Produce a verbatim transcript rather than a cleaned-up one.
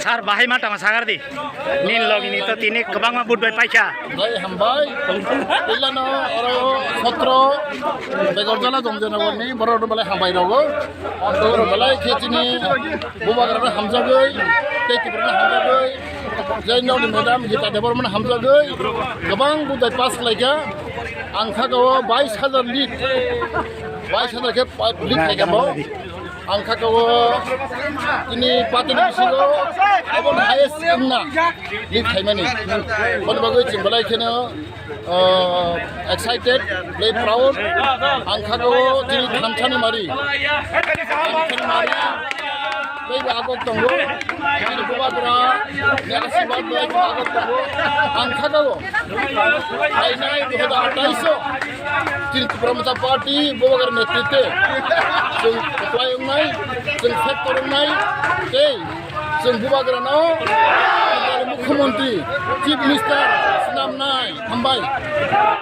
Sir, bahai ma tama sagar di. Nin logini to tini kwbangma vote bai paikha. Bai hambai. Pilano oro sotro Begorjala Jomjonogorni borok rok belai hambai rogo. Oro belai khe chini bubagrano hamjagwi, tei Tiprano hamjagwi, jai nokni madam Gita Debbarmano hamjagwi kwbang vote bai pass khlaikha. Ang kha o bais hajar lead, bais hajar khe pa-, lead khlaikha bo. Ang kha o tini party ni bisingo abo highest wngna lead khaimani. Boni bagwi chwng belai kheno, ah, excited, belai proud. Ang kha o tini thamsani mari. Thamsani mari. Tei bo agok tongo. Tini bubagra ni asirwad bai agok tongo. Ang kha o phainai dui hajar atais o chini Tipra Motha Party bubagra netritwe chwng kwplai wngnai, chwng sector wngnai, tei chwng bubagrano Mukhyamantri, Chief Minister swnamnai. Hambai.